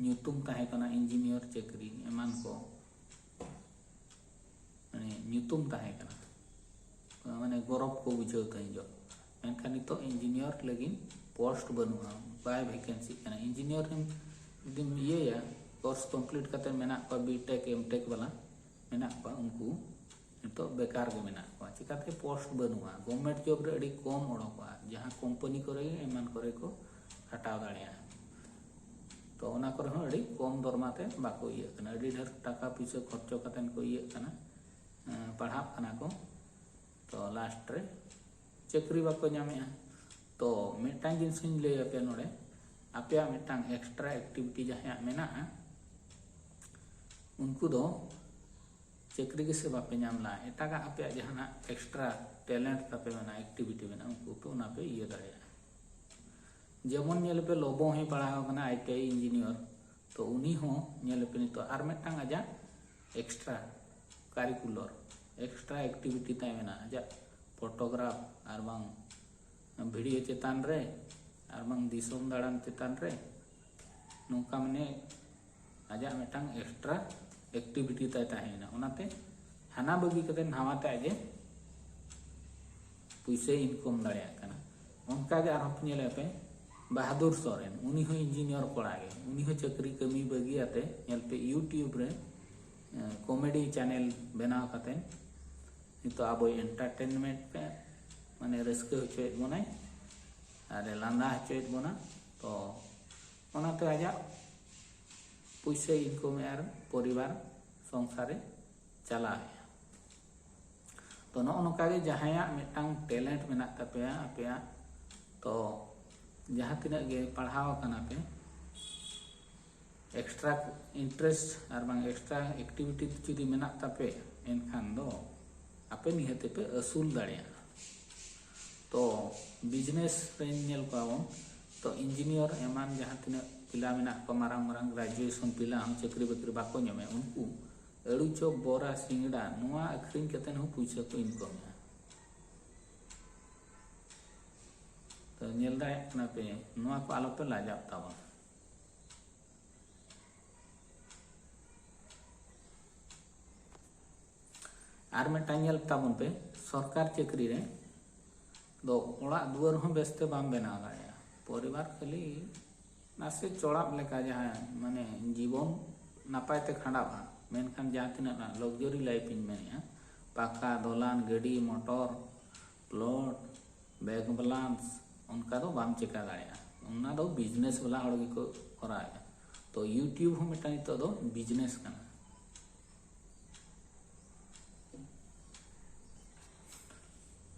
ᱧᱩᱛᱩᱢ ᱛᱟᱦᱮᱸ ᱠᱟᱱᱟ, ᱤᱧᱡᱤᱱᱤᱭᱟᱨ ᱪᱟᱹᱠᱨᱤ ᱮᱢᱟᱱ ᱠᱚ ᱢᱟᱱᱮ ᱧᱩᱛᱩᱢ ᱛᱟᱦᱮᱸ ᱠᱟᱱᱟ, ᱢᱟᱱᱮ ᱜᱚᱨᱚᱵᱽ ᱠᱚ ᱵᱩᱡᱷᱟᱹᱣ ᱛᱟᱦᱮᱸ ᱡᱚᱜ᱾ ᱢᱮᱱᱠᱷᱟᱱ ᱱᱤᱛᱚᱜ ᱤᱧᱡᱤᱱᱤᱭᱟᱨ ᱞᱟᱹᱜᱤᱫ ᱯᱳᱥᱴ ᱵᱟᱹᱱᱩᱜᱼᱟ, ᱵᱟᱭ ᱵᱷᱮᱠᱮᱱᱥᱤᱜ ᱠᱟᱱᱟ᱾ ᱤᱧᱡᱤᱱᱤᱭᱟᱨ ᱡᱩᱫᱤᱢ ᱤᱭᱟᱹᱭᱟ, ᱠᱳᱨᱥ ᱠᱚᱢᱯᱞᱤᱴ ᱠᱟᱛᱮ ᱢᱮᱱᱟᱜ ᱠᱚᱣᱟ, ᱵᱤᱴᱮᱠ ᱮᱢᱴᱮᱠ ᱵᱟᱞᱟ ᱢᱮᱱᱟᱜ ᱠᱚᱣᱟ, ᱩᱱᱠᱩ ᱱᱤᱛᱚᱜ ᱵᱮᱠᱟᱨ ᱜᱮ ᱢᱮᱱᱟᱜ ᱠᱚᱣᱟ᱾ ᱪᱤᱠᱟᱹᱛᱮ ᱯᱳᱥᱴ ᱵᱟᱹᱱᱩᱜᱼᱟ, ᱜᱚᱵᱷᱚᱨᱱᱢᱮᱱᱴ ᱡᱚᱵ ᱨᱮ ᱟᱹᱰᱤ ᱠᱚᱢ ᱚᱰᱚᱠᱚᱜᱼᱟ, ᱡᱟᱦᱟᱸ ᱠᱳᱢᱯᱟᱱᱤ ᱠᱚᱨᱮ ᱜᱮ ᱮᱢᱟᱱ ᱠᱚᱨᱮ ᱠᱚ ᱠᱷᱟᱴᱟᱣ ᱫᱟᱲᱮᱭᱟᱜᱼᱟ᱾ ᱛᱚ ᱚᱱᱟ ᱠᱚᱨᱮ ᱦᱚᱸ ᱟᱹᱰᱤ ᱠᱚᱢ ᱫᱚᱨᱢᱟ ᱛᱮ ᱵᱟᱠᱚ ᱤᱭᱟᱹᱜ ᱠᱟᱱᱟ, ᱟᱹᱰᱤ ᱰᱷᱮᱨ ᱴᱟᱠᱟ ᱯᱩᱭᱥᱟᱹ ᱠᱷᱚᱨᱪᱚ ᱠᱟᱛᱮ ᱠᱚ ᱤᱭᱟᱹᱜ ᱠᱟᱱᱟ, ᱮᱸ, ᱯᱟᱲᱦᱟᱜ ᱠᱟᱱᱟ ᱠᱚ, ᱛᱚ ᱞᱟᱥᱴ ᱨᱮ ᱪᱟᱹᱠᱨᱤ ᱵᱟᱠᱚ ᱧᱟᱢᱮᱜᱼᱟ᱾ ᱛᱚ ᱢᱤᱫᱴᱟᱝ ᱡᱤᱱᱤᱥ ᱤᱧ ᱞᱟᱹᱭ ᱟᱯᱮᱭᱟ ᱱᱚᱰᱮ, ᱟᱯᱮᱭᱟᱜ ᱢᱤᱫᱴᱟᱝ ᱮᱠᱥᱴᱨᱟ ᱮᱠᱴᱤᱵᱷᱤᱴᱤ ᱡᱟᱦᱟᱸᱭᱟᱜ ᱢᱮᱱᱟᱜᱼᱟ, ᱩᱱᱠᱩ ᱫᱚ ᱪᱟᱹᱠᱨᱤ ᱜᱮᱥᱮ ᱵᱟᱯᱮ ᱧᱟᱢ ᱞᱮᱫᱟ, ᱮᱴᱟᱜᱟᱜ ᱟᱯᱮᱭᱟᱜ ᱡᱟᱦᱟᱱᱟᱜ ᱮᱠᱥᱴᱨᱟ ᱴᱮᱞᱮᱱᱴ ᱛᱟᱯᱮ ᱢᱮᱱᱟᱜᱼᱟ, ᱮᱠᱴᱤᱵᱷᱤᱴᱤ ᱢᱮᱱᱟᱜᱼᱟ, ᱩᱱᱠᱩ ᱯᱮ, ᱚᱱᱟ ᱯᱮ ᱤᱭᱟᱹ ᱫᱟᱲᱮᱭᱟᱜᱼᱟ᱾ ᱡᱮᱢᱚᱱ ᱧᱮᱞ ᱯᱮ, ᱞᱚᱵᱚ ᱦᱚᱸᱭ ᱯᱟᱲᱦᱟᱣ ᱠᱟᱱᱟ ᱟᱭ ᱴᱤ ᱟᱭ ᱤᱧᱡᱤᱱᱤᱭᱟᱨ, ᱛᱚ ᱩᱱᱤ ᱦᱚᱸ ᱧᱮᱞ ᱯᱮ ᱱᱤᱛᱚᱜ ᱟᱨ ᱢᱤᱫᱴᱟᱝ ᱟᱡᱟᱜ ᱮᱠᱥᱴᱨᱟ ᱠᱟᱨᱤᱠᱩᱞᱟᱨ, ᱮᱠᱥᱴᱨᱟ ᱮᱠᱴᱤᱵᱷᱤᱴᱤ ᱛᱟᱭ ᱢᱮᱱᱟᱜᱼᱟ, ᱟᱡᱟᱜ ᱯᱷᱳᱴᱳᱜᱨᱟᱯᱷ ᱟᱨ ᱵᱟᱝ ᱵᱷᱤᱰᱤᱭᱳ ᱪᱮᱛᱟᱱ ᱨᱮ ᱟᱨ ᱵᱟᱝ ᱫᱤᱥᱚᱢ ᱫᱟᱬᱟᱱ ᱪᱮᱛᱟᱱ ᱨᱮ, ᱱᱚᱝᱠᱟ ᱢᱟᱱᱮ ᱟᱡᱟᱜ ᱢᱤᱫᱴᱟᱝ ᱮᱠᱥᱴᱨᱟ ᱮᱠᱴᱤᱵᱷᱤᱴᱤ ᱛᱟᱭ ᱛᱟᱦᱮᱸᱭᱮᱱᱟ᱾ ᱚᱱᱟᱛᱮ ᱦᱟᱱᱟ ᱵᱟᱹᱜᱤ ᱠᱟᱛᱮ ᱱᱟᱣᱟ ᱛᱮ ᱟᱡ ᱮ ᱯᱩᱭᱥᱟᱹᱭ ᱤᱱᱠᱟᱢ ᱫᱟᱲᱮᱭᱟᱜ ᱠᱟᱱᱟ᱾ ᱚᱱᱠᱟ ᱜᱮ ᱟᱨᱦᱚᱸ ᱧᱮᱞᱮᱫ ᱯᱮ ᱵᱟᱦᱟᱫᱩᱨ ᱥᱚᱨᱮᱱ, ᱩᱱᱤ ᱦᱚᱸ ᱤᱧᱡᱤᱱᱤᱭᱟᱨ ᱠᱚᱲᱟ ᱜᱮ, ᱩᱱᱤ ᱦᱚᱸ ᱪᱟᱹᱠᱨᱤ ᱠᱟᱹᱢᱤ ᱵᱟᱹᱜᱤᱭᱟᱛᱮ ᱧᱮᱞ ᱯᱮ YouTube ᱨᱮ ᱠᱚᱢᱮᱰᱤ ᱪᱮᱱᱮᱞ ᱵᱮᱱᱟᱣ ᱠᱟᱛᱮ ᱱᱤᱛᱚᱜ ᱟᱵᱚᱭ ᱮᱱᱴᱟᱨᱴᱮᱱᱢᱮᱱᱴ ᱯᱮ, ᱢᱟᱱᱮ ᱨᱟᱹᱥᱠᱟᱹ ᱦᱚᱪᱚᱭᱮᱫ ᱵᱚᱱᱟᱭ᱾ ᱟᱨᱮ ᱞᱟᱸᱫᱟ ᱦᱚᱪᱚᱭᱮᱫ ᱵᱚᱱᱟ᱾ ᱛᱚ ᱚᱱᱟᱛᱮ ᱟᱡᱟᱜ ᱯᱩᱭᱥᱟᱹ ᱤᱱᱠᱚᱢᱮ ᱟᱨ ᱯᱚᱨᱤᱵᱟᱨ ᱥᱚᱝᱥᱟᱨᱮ ᱪᱟᱞᱟᱣᱮᱫᱼᱟ᱾ ᱛᱚ ᱱᱚᱜᱼᱚ ᱱᱚᱝᱠᱟ ᱜᱮ ᱡᱟᱦᱟᱸᱭᱟᱜ ᱢᱤᱫᱴᱟᱝ ᱴᱮᱞᱮᱱᱴ ᱢᱮᱱᱟᱜ ᱛᱟᱯᱮᱭᱟ ᱟᱯᱮᱭᱟᱜ, ᱛᱚ ᱡᱟᱦᱟᱸ ᱛᱤᱱᱟᱹᱜ ᱜᱮ ᱯᱟᱲᱦᱟᱣ ᱟᱠᱟᱱᱟ ᱯᱮ, ᱮᱠᱥᱴᱨᱟ ᱤᱱᱴᱟᱨᱮᱥᱴ ᱟᱨ ᱵᱟᱝ ᱮᱠᱥᱴᱨᱟ ᱮᱠᱴᱤᱵᱷᱤᱴᱤ ᱡᱩᱫᱤ ᱢᱮᱱᱟᱜ ᱛᱟᱯᱮ, ᱮᱱᱠᱷᱟᱱ ᱫᱚ ᱟᱯᱮ ᱱᱤᱦᱟᱹᱛ ᱯᱮ ᱟᱹᱥᱩᱞ ᱫᱟᱲᱮᱭᱟᱜᱼᱟ᱾ ᱛᱚ ᱵᱤᱡᱽᱱᱮᱥ ᱨᱮᱧ ᱧᱮᱞ ᱠᱚᱣᱟ ᱵᱚᱱ, ᱛᱚ ᱤᱧᱡᱤᱱᱤᱭᱟᱨ ᱮᱢᱟᱱ ᱡᱟᱦᱟᱸ ᱛᱤᱱᱟᱹᱜ ᱯᱤᱞᱟ ᱢᱮᱱᱟᱜ ᱠᱚᱣᱟ, ᱢᱟᱨᱟᱝ ᱢᱟᱨᱟᱝ ᱜᱨᱮᱡᱩᱭᱮᱥᱚᱱ ᱯᱤᱞᱟ ᱦᱚᱸ ᱪᱟᱹᱠᱨᱤ ᱵᱟᱹᱠᱨᱤ ᱵᱟᱠᱚ ᱧᱟᱢᱮᱫ, ᱩᱱᱠᱩ ᱟᱹᱞᱩ ᱪᱚᱯ, ᱵᱚᱨᱟ, ᱥᱤᱸᱜᱟᱲᱟ ᱱᱚᱣᱟ ᱟᱹᱠᱷᱨᱤᱧ ᱠᱟᱛᱮ ᱦᱚᱸ ᱯᱩᱭᱥᱟᱹ ᱠᱚ ᱤᱱᱠᱚᱢᱮᱫᱼᱟ᱾ ᱛᱚ ᱧᱮᱞ ᱫᱟᱲᱮᱭᱟᱜ ᱠᱟᱱᱟ ᱯᱮ, ᱱᱚᱣᱟ ᱠᱚ ᱟᱞᱚᱯᱮ ᱞᱟᱡᱟᱜ ᱛᱟᱵᱚᱱ᱾ ᱟᱨ ᱢᱤᱫᱴᱟᱝ ᱧᱮᱞ ᱛᱟᱵᱚᱱ ᱯᱮ, ᱥᱚᱨᱠᱟᱨ ᱪᱟᱹᱠᱨᱤ ᱨᱮ ᱫᱚ ᱚᱲᱟᱜ ᱫᱩᱣᱟᱹᱨ ᱦᱚᱸ ᱵᱮᱥᱛᱮ ᱵᱟᱢ ᱵᱮᱱᱟᱣ ᱫᱟᱲᱮᱭᱟᱜᱼᱟ᱾ ᱯᱚᱨᱤᱵᱟᱨ ᱠᱷᱟᱹᱞᱤ ᱱᱟᱥᱮ ᱪᱚᱲᱟᱯ ᱞᱮᱠᱟ, ᱡᱟᱦᱟᱸ ᱢᱟᱱᱮ ᱡᱤᱵᱚᱱ ᱱᱟᱯᱟᱭ ᱛᱮ ᱠᱷᱟᱸᱰᱟᱣᱼᱟ, ᱢᱮᱱᱠᱷᱟᱱ ᱡᱟᱦᱟᱸ ᱛᱤᱱᱟᱹᱜ ᱞᱟᱠᱡᱟᱨᱤ ᱞᱟᱭᱤᱯᱷ ᱤᱧ ᱢᱮᱱᱮᱫᱼᱟ, ᱯᱟᱠᱟ ᱫᱚᱞᱟᱱ, ᱜᱟᱹᱰᱤ ᱢᱚᱴᱚᱨ, ᱯᱞᱚᱴ, ᱵᱮᱝᱠ ᱵᱮᱞᱮᱱᱥ, ᱚᱱᱠᱟ ᱫᱚ ᱵᱟᱢ ᱪᱮᱠᱟ ᱫᱟᱲᱮᱭᱟᱜᱼᱟ᱾ ᱚᱱᱟ ᱫᱚ ᱵᱤᱡᱽᱱᱮᱥ ᱵᱟᱞᱟ ᱦᱚᱲ ᱜᱮᱠᱚ ᱠᱚᱨᱟᱣᱮᱫᱼᱟ᱾ ᱛᱚ ᱭᱩᱴᱤᱭᱩᱵᱽ ᱦᱚᱸ ᱢᱤᱫᱴᱟᱝ ᱱᱤᱛᱚᱜ ᱫᱚ ᱵᱤᱡᱽᱱᱮᱥ ᱠᱟᱱᱟ᱾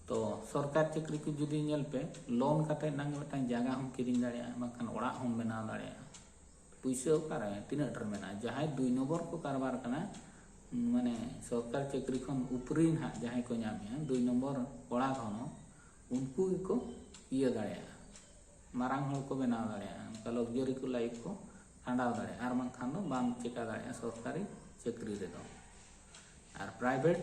ᱛᱚ ᱥᱚᱨᱠᱟᱨ ᱪᱟᱹᱠᱨᱤ ᱠᱚ ᱡᱩᱫᱤ ᱧᱮᱞ ᱯᱮ, ᱞᱳᱱ ᱠᱟᱛᱮ ᱮᱱᱟᱝ ᱜᱮ ᱢᱤᱫᱴᱟᱝ ᱡᱟᱭᱜᱟ ᱦᱚᱸᱢ ᱠᱤᱨᱤᱧ ᱫᱟᱲᱮᱭᱟᱜᱼᱟ, ᱵᱟᱝᱠᱷᱟᱱ ᱚᱲᱟᱜ ᱦᱚᱸᱢ ᱵᱮᱱᱟᱣ ᱫᱟᱲᱮᱭᱟᱜᱼᱟ᱾ ᱯᱩᱭᱥᱟᱹ ᱚᱠᱟᱨᱮ ᱛᱤᱱᱟᱹᱜ ᱰᱷᱮᱨ ᱢᱮᱱᱟᱜᱼᱟ? ᱡᱟᱦᱟᱸᱭ ᱫᱩᱭ ᱱᱚᱢᱵᱚᱨ ᱠᱚ ᱠᱟᱨᱵᱟᱨ ᱠᱟᱱᱟ, ᱢᱟᱱᱮ ᱥᱚᱨᱠᱟᱨ ᱪᱟᱹᱠᱨᱤ ᱠᱷᱚᱱ ᱩᱯᱨᱤ ᱱᱟᱦᱟᱜ ᱡᱟᱦᱟᱸᱭ ᱠᱚ ᱧᱟᱢᱮᱫᱼᱟ, ᱫᱩᱭ ᱱᱚᱢᱵᱚᱨ ᱠᱚᱲᱟ ᱫᱷᱚᱱᱚ, ᱩᱱᱠᱩ ᱜᱮᱠᱚ ᱤᱭᱟᱹ ᱫᱟᱲᱮᱭᱟᱜᱼᱟ, ᱢᱟᱨᱟᱝ ᱦᱚᱲ ᱠᱚ ᱵᱮᱱᱟᱣ ᱫᱟᱲᱮᱭᱟᱜᱼᱟ, ᱚᱱᱠᱟ ᱞᱟᱠᱡᱟᱨᱤ ᱠᱚ ᱞᱟᱭᱤᱯᱷ ᱠᱚ ᱠᱷᱟᱸᱰᱟᱣ ᱫᱟᱲᱮᱭᱟᱜᱼᱟ, ᱟᱨ ᱵᱟᱝᱠᱷᱟᱱ ᱫᱚ ᱵᱟᱢ ᱪᱮᱠᱟ ᱫᱟᱲᱮᱭᱟᱜᱼᱟ ᱥᱚᱨᱠᱟᱨᱤ ᱪᱟᱹᱠᱨᱤ ᱨᱮᱫᱚ᱾ ᱟᱨ ᱯᱨᱟᱭᱵᱷᱮᱴ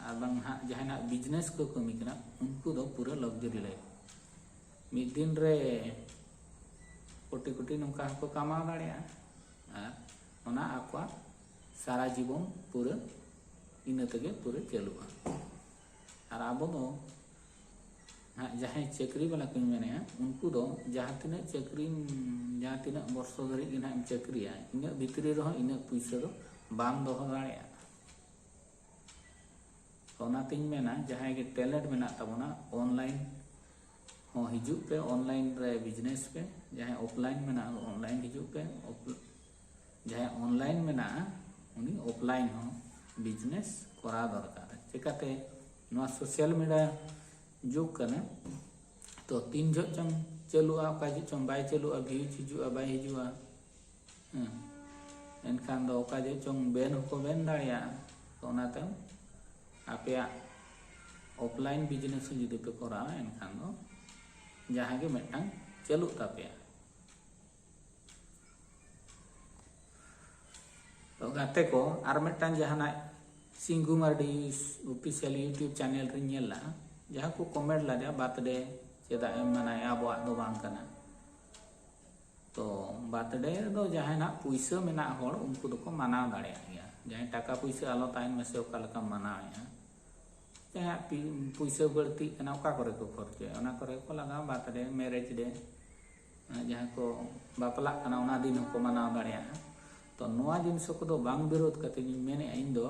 ᱟᱨ ᱵᱟᱝ ᱦᱟᱸᱜ ᱡᱟᱦᱟᱸᱭ ᱱᱟᱜ ᱵᱤᱡᱽᱱᱮᱥ ᱠᱚ ᱠᱟᱹᱢᱤ ᱠᱟᱱᱟ, ᱩᱱᱠᱩ ᱫᱚ ᱯᱩᱨᱟᱹ ᱞᱟᱠᱡᱟᱨᱤ ᱞᱟᱭᱤᱯᱷ᱾ ᱢᱤᱫ ᱫᱤᱱ ᱨᱮ ᱠᱳᱴᱤ ᱠᱳᱴᱤ ᱱᱚᱝᱠᱟ ᱦᱚᱸᱠᱚ ᱠᱟᱢᱟᱣ ᱫᱟᱲᱮᱭᱟᱜᱼᱟ, ᱟᱨ ᱚᱱᱟ ᱟᱠᱚᱣᱟᱜ ᱥᱟᱨᱟ ᱡᱤᱵᱚᱱ ᱯᱩᱨᱟᱹ ᱤᱱᱟᱹ ᱛᱮᱜᱮ ᱯᱩᱨᱟᱹ ᱪᱟᱹᱞᱩᱜᱼᱟ᱾ ᱟᱨ ᱟᱵᱚ ᱫᱚ ᱦᱟᱸᱜ ᱡᱟᱦᱟᱸᱭ ᱪᱟᱹᱠᱨᱤ ᱵᱟᱞᱟ ᱠᱚᱧ ᱢᱮᱱᱮᱫᱼᱟ, ᱩᱱᱠᱩ ᱫᱚ ᱡᱟᱦᱟᱸ ᱛᱤᱱᱟᱹᱜ ᱪᱟᱹᱠᱨᱤᱢ, ᱡᱟᱦᱟᱸ ᱛᱤᱱᱟᱹᱜ ᱵᱚᱨᱥᱚ ᱫᱷᱟᱹᱨᱤᱡ ᱜᱮ ᱱᱟᱦᱟᱜ ᱮᱢ ᱪᱟᱹᱠᱨᱤᱭᱟ, ᱤᱱᱟᱹᱜ ᱵᱷᱤᱛᱨᱤ ᱨᱮᱦᱚᱸ ᱤᱱᱟᱹᱜ ᱯᱩᱭᱥᱟᱹ ᱫᱚ ᱵᱟᱢ ᱫᱚᱦᱚ ᱫᱟᱲᱮᱭᱟᱜᱼᱟ᱾ ᱚᱱᱟᱛᱤᱧ ᱢᱮᱱᱟ, ᱡᱟᱦᱟᱸᱭ ᱜᱮ ᱴᱮᱞᱮᱱᱴ ᱢᱮᱱᱟᱜ ᱛᱟᱵᱚᱱᱟ, ᱚᱱᱞᱟᱭᱤᱱ ᱦᱚᱸ ᱦᱤᱡᱩᱜ ᱯᱮ, online ᱨᱮ business ᱯᱮ᱾ ᱡᱟᱦᱟᱸᱭ offline ᱢᱮᱱᱟᱜᱼᱟ, online ᱦᱤᱡᱩᱜ ᱯᱮ᱾ Off- ᱡᱟᱦᱟᱸᱭ online ᱢᱮᱱᱟᱜᱼᱟ, ᱩᱱᱤ offline ᱦᱚᱸ business ᱠᱚᱨᱟᱣ ᱫᱚᱨᱠᱟᱨ᱾ ᱪᱮᱠᱟᱛᱮ? ᱱᱚᱣᱟ social media ᱡᱩᱜᱽ ᱠᱟᱱᱟ, ᱛᱚ ᱛᱤᱱ ᱡᱚᱦᱚᱜ ᱪᱚᱝ ᱪᱟᱹᱞᱩᱜᱼᱟ, ᱚᱠᱟ ᱡᱚᱦᱚᱜ ᱪᱚᱝ ᱵᱟᱭ ᱪᱟᱹᱞᱩᱜᱼᱟ, views ᱦᱤᱡᱩᱜᱼᱟ, ᱵᱟᱭ ᱦᱤᱡᱩᱜᱼᱟ᱾ ᱦᱮᱸ᱾ ᱮᱱᱠᱷᱟᱱ ᱫᱚ ᱚᱠᱟ ᱡᱚᱦᱚᱜ ᱪᱚᱝ ban ᱦᱚᱸᱠᱚ ban ᱫᱟᱲᱮᱭᱟᱜᱼᱟ᱾ ᱛᱚ ᱚᱱᱟᱛᱮ ᱟᱯᱮᱭᱟᱜ offline business ᱦᱚᱸ ᱡᱩᱫᱤ ᱯᱮ ᱠᱚᱨᱟᱣᱟ, ᱮᱱᱠᱷᱟᱱ ᱫᱚ ᱡᱟᱦᱟᱸ ᱜᱮ ᱢᱤᱫᱴᱟᱝ ᱪᱟᱹᱞᱩᱜ ᱛᱟᱯᱮᱭᱟ᱾ ᱛᱚ ᱜᱟᱛᱮ ᱠᱚ, ᱟᱨ ᱢᱤᱫᱴᱟᱝ ᱡᱟᱦᱟᱱᱟᱜ ᱥᱤᱝᱜᱩ ᱢᱟᱨᱰᱤ official YouTube channel ᱨᱤᱧ ᱧᱮᱞ ᱞᱮᱫᱼᱟ, ᱡᱟᱦᱟᱸ ᱠᱚ comment ᱞᱮᱫᱟ, "ᱵᱟᱨᱛᱷᱰᱮ ᱪᱮᱫᱟᱜ ᱮᱢ ᱢᱟᱱᱟᱭᱟ, ᱟᱵᱚᱣᱟᱜ ᱫᱚ ᱵᱟᱝ ᱠᱟᱱᱟ?" ᱛᱚ ᱵᱟᱨᱛᱷᱰᱮ ᱫᱚ ᱡᱟᱦᱟᱸᱭ ᱱᱟᱜ ᱯᱩᱭᱥᱟᱹ ᱢᱮᱱᱟᱜ ᱦᱚᱲ, ᱩᱱᱠᱩ ᱫᱚᱠᱚ ᱢᱟᱱᱟᱣ ᱫᱟᱲᱮᱭᱟᱜ ᱜᱮᱭᱟ᱾ ᱡᱟᱦᱟᱸᱭ ᱴᱟᱠᱟ ᱯᱩᱭᱥᱟᱹ ᱟᱞᱚ ᱛᱟᱦᱮᱱ ᱢᱮᱥᱮ, ᱚᱠᱟ ᱞᱮᱠᱟᱢ ᱢᱟᱱᱟᱣᱮᱫᱼᱟ? ᱡᱟᱦᱟᱸᱭᱟᱜ ᱯᱤ- ᱯᱩᱭᱥᱟᱹ ᱵᱟᱹᱲᱛᱤᱜ ᱠᱟᱱᱟ, ᱚᱠᱟ ᱠᱚᱨᱮ ᱠᱚ ᱠᱷᱚᱨᱪᱚᱭᱟ? ᱚᱱᱟ ᱠᱚᱨᱮ ᱠᱚ ᱞᱟᱜᱟᱣᱟ, ᱵᱟᱨᱛᱷᱰᱮ, marriage day, ᱡᱟᱦᱟᱸ ᱠᱚ ᱵᱟᱯᱞᱟᱜ ᱠᱟᱱᱟ, ᱚᱱᱟ ᱫᱤᱱ ᱦᱚᱸᱠᱚ ᱢᱟᱱᱟᱣ ᱫᱟᱲᱮᱭᱟᱜᱼᱟ᱾ ᱛᱚ ᱱᱚᱣᱟ ᱡᱤᱱᱤᱥ ᱠᱚᱫᱚ ᱵᱟᱝ ᱵᱤᱨᱳᱫᱷ ᱠᱟᱛᱮ ᱤᱧ ᱢᱮᱱᱮᱫᱼᱟ, ᱤᱧ ᱫᱚ